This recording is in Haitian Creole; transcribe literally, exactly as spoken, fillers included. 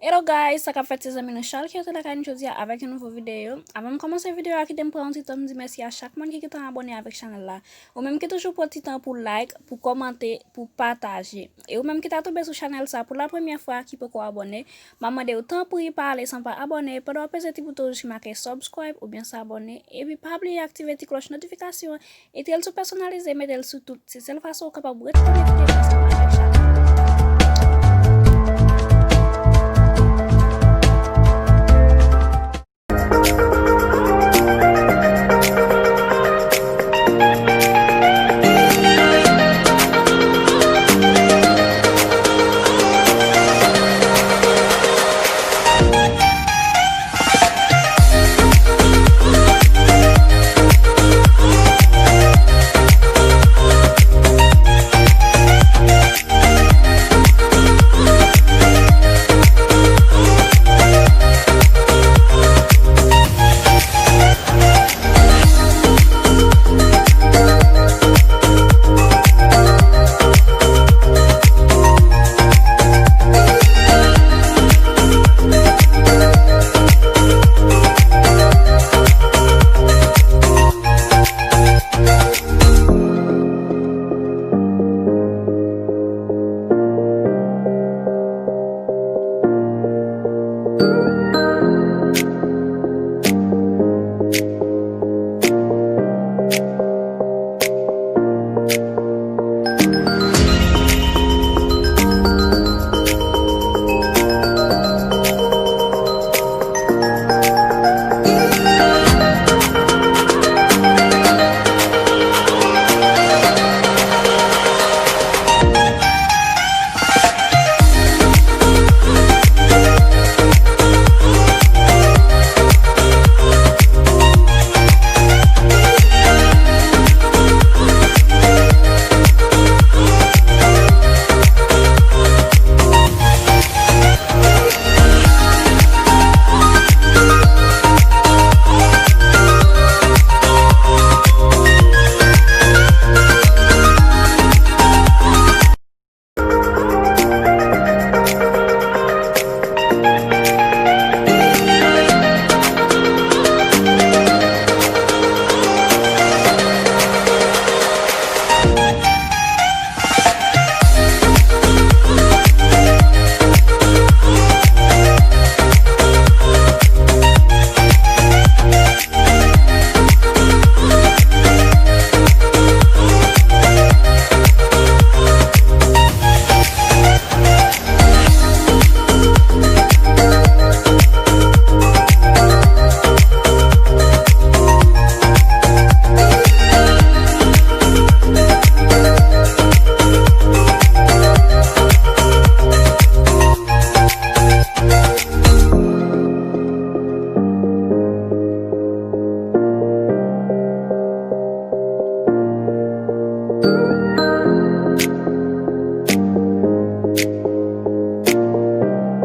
Hello guys, sa k ap fèt, se zanmi nou Charles ki antre lakay nou jodi a avèk yon nouvo videyo. Avan m kòmanse videyo a, kite m pran yon ti tan m di mèsi a chak moun ki gentan abòne avèk chanèl la. Ou menm ki toujou pran ti tan pou like, pou kòmante, pou pataje. E ou menm ki ta tonbe sou chanèl sa pou la premyè fwa ki poko abòne, m ap mande w tanpri pa ale san pa abòne pandan w ap peze ti bouton ki make subscribe oubyen s'abonner. Epi pa bliye aktive ti klòch notifikasyon an, etel sou pèsonalize, mete l sou tout. Se sèl fason ou kapab ret konekte ansanm avèk chanèl.